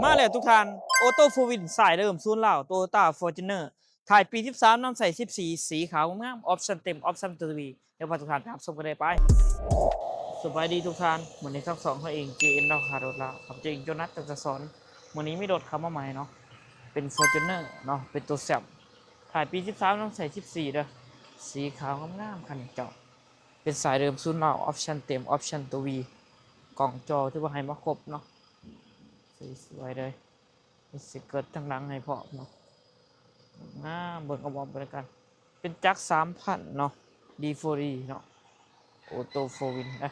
ມາແລ້ວທຸກທ່ານ Auto Four Wheel ສາຍເດີມສູນລາວ Toyota Fortuner ທ້າຍປີສິບສາມ ນຳໃຊ້ສິບສີ່ ສີຂາວງາມ ອອບຊັນເຕັມ ອອບຊັນທະວີ ດຽວພາທຸກທ່ານໄປຮັບຊົມກັນເລີຍໄປ. ສະບາຍດີທຸກທ່ານ ມື້ນີ້ທັງສອງເຮົາເອງ ເຈເອັນ ລາວຄ້າລົດລາວ ຂ້າພະເຈົ້າເອງ ໂຈນັດ ຈັນທະສອນ. ມື້ນີ້ມີລົດເຂົ້າມາໃໝ່ເນາະ ເປັນ Fortuner ເນາະ ເປັນໂຕແຊບ ທ້າຍປີສິບສາມ ນຳໃຊ້ສິບສີ່ເດີ ສີຂາວງາມໆ ຄັນນີ້ເຈົ້າ ເປັນສາຍເດີມສູນລາວ ອອບຊັນເຕັມ ອອບຊັນໂຕວີ ກ້ອງຈໍຖືວ່າໃຫ້ມາຄົບເນາະ ສວຍໆເລີຍ ມີສະເກີດທາງຫຼັງໃຫ້ພ້ອມເນາະ ງາມ ເບິ່ງອອບໆ ເບິ່ງນຳກັນ ເປັນຈັກສາມພັນເນາະ ດີ ໂຟ ດີ ເນາະ Auto Four Wheel ເດ້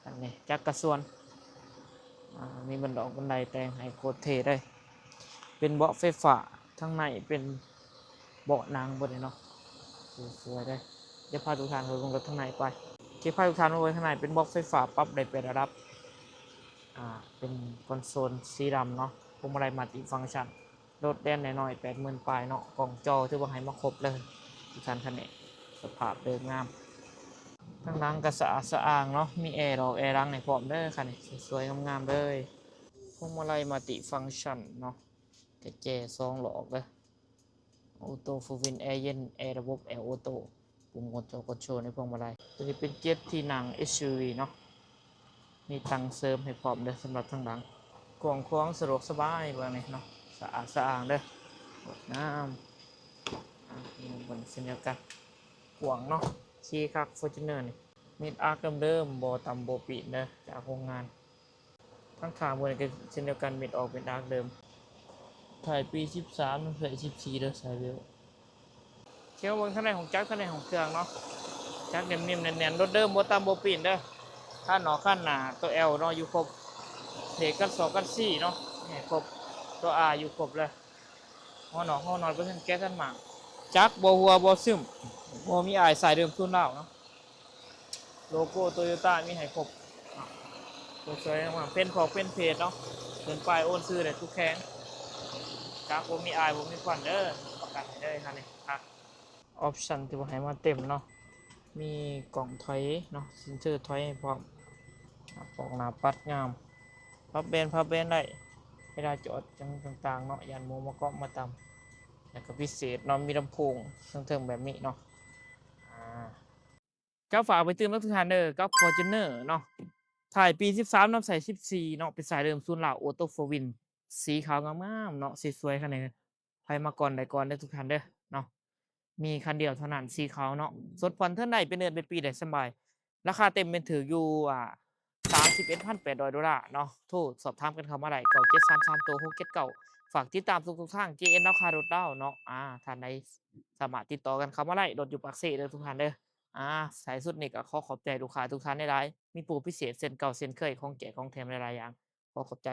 ອັນນີ້ຈັກກະຊວນ ອ່າ ມີບັນດອກບັນໄດແຕ່ງໃຫ້ໂຄດເທ່ເລີຍ ເປັນເບາະໄຟຟ້າ ທາງໃນເປັນເບາະໜັງເບິດເລີຍເນາະ ສວຍໆເລີຍ. ດຽວພາທຸກທ່ານໄປເບິ່ງລົດທາງໃນໄປ ຊິພາທຸກທ່ານມາເບິ່ງທາງໃນ ເປັນບລັອກໄຟຟ້າ ປັບໄດ້ແປດລະດັບ ອ່າ ເປັນຄອນໂຊນສີດຳເນາະ ພວງມາໄລມັນຕິຟັງຊັນ ລົດແລ່ນໄດ້ໜ້ອຍໆ ແປດໝື່ນປາຍເນາະ ກ້ອງຈໍຖືວ່າໃຫ້ມາຄົບເລີຍ ທຸກທ່ານ ຄັນນີ້ສະພາບເດີມງາມ ທາງຫຼັງກໍສະອາດສະອ້າງເນາະ ມີແອດອກແອຫຼັງໃຫ້ພ້ອມເດີ ຄັນນີ້ສວຍໆງາມໆເລີຍ ພວງມາໄລມັນຕິຟັງຊັນເນາະ ກະແຈສອງຫຼອກເດີ Auto Four Wheel ແອເຢັນ ແອລະບົບແອໂອໂຕ ປຸ່ມກົນໂຊ ກົນໂຊໃນພວງມາໄລ ຕົວນີ້ເປັນເຈັດທີ່ນັ່ງ ເອັສຢູວີ ເນາະ ມີຕັ່ງເສີມໃຫ້ພ້ອມເດີ ສຳລັບທາງຫຼັງ ກວ້າງຂວາງສະດວກສະບາຍ ເບິ່ງນີ້ເນາະ ສະອາດສະອ້າງເດີ ງາມ ອ່າ ເບິ່ງເຊັ່ນດຽວກັນ ກວ້າງເນາະ ຂີ່ຄັກ Fortuner ນີ້ ເມັດອັກເດີມໆ ບໍ່ຕຳບໍ່ປີ້ນເດີ ຈາກໂຮງງານ. ທາງຂ້າງເພິ່ນກໍເຊັ່ນດຽວກັນ ເມັດອອກເປັນອັກເດີມ ທ້າຍປີສິບສາມ ນຳໃຊ້ສິບສີ່ເດີ ສາຍເບວ ເຂົ້າເບິ່ງທາງໃນຫ້ອງຈັກ ທາງໃນຫ້ອງເຄື່ອງເນາະ ຈັກເໜັມໆແໜ້ນໆ ລົດເດີມ ບໍ່ຕຳບໍ່ປີ້ນເດີ ຄັນນອກຄັນໜ້າ ຕົວ L ເນາະ ຢູ່ຄົບ ເບຣກກັນສອກກັນສີ່ເນາະ ນີ້ຄົບ ຕົວ R ຢູ່ຄົບເລີຍ ຫົວນອກຫົວນອດ ເປີເຊັນແກະທັນໝາກ ຈັກບໍ່ຮົ່ວບໍ່ຊຶມ ບໍ່ມີອາຍ ສາຍເດີມສູນລາວເນາະ. ໂລໂກ້ໂຕໂຍຕ້າມີໃຫ້ຄົບ ສວຍໆງາມ ເປັນພອກເປັນເພຈເນາະ ເປັນປ້າຍໂອນຊື່ໄດ້ທຸກແຂວງ ຈັກບໍ່ມີອາຍບໍ່ມີຄວັນເດີ ປະກັນໃຫ້ເລີຍຄັນນີ້ ຄັກ ອອບຊັນທີ່ວ່າໃຫ້ມາເຕັມເນາະ ມີກ້ອງຖອຍເນາະ ເຊັນເຊີຖອຍໃຫ້ພ້ອມ ປອກໜ້າປັດງາມ ພັບແບນພັບແບນໄດ້ ເວລາຈອດຫຍັງຕ່າງໆເນາະ ຢ້ານໝູມາເກາະມາຕຳ ແລ້ວກໍພິເສດເນາະ ມີລຳໂພງເທິງໆແບບນີ້ເນາະ ອ່າ ກໍຝາກໄປຕື່ມນຳທຸກທ່ານເດີ ກັບ Fortuner ເນາະ ທ້າຍປີສິບສາມ ນຳໃຊ້ສິບສີ່ເນາະ ເປັນສາຍເດີມສູນລາວ Auto Four Wheel ສີຂາວງາມໆເນາະ ສວຍໆ ຄັນນີ້ ໃຜມາກ່ອນໄດ້ກ່ອນເດີທຸກທ່ານເດີເນາະ ມີຄັນດຽວເທົ່ານັ້ນ ສີຂາວເນາະ ສົດຜ່ອນເທີນໄດ້ ເປັນເດືອນເປັນປີໄດ້ສະບາຍ ລາຄາເຕັມແມ່ນຖືກຢູ່ ອ່າ ສາມສິບເອັດພັນແປດຮ້ອຍໂດລາເນາະ ໂທສອບຖາມກັນເຂົ້າມາໄດ້ ເກົ້າເຈັດສາມສາມໂຕຫົກເຈັດເກົ້າ ຝາກຕິດຕາມທຸກໆທາງ ເຈເອັນ ລາວຄ້າລົດລາວເນາະ ອ່າ ທ່ານໃດສາມາດຕິດຕໍ່ກັນເຂົ້າມາໄດ້ ລົດຢູ່ປາກເຊເດີທຸກທ່ານເດີ ອ່າ ທ້າຍສຸດນີ້ກໍຂໍຂອບໃຈລູກຄ້າທຸກທ່ານຫຼາຍໆ ມີໂປຣພິເສດເຊັ່ນເກົ່າເຊັ່ນເຄີຍ ຂອງແຈກຂອງແຖມຫຼາຍໆຢ່າງ ຂໍຂອບໃຈ.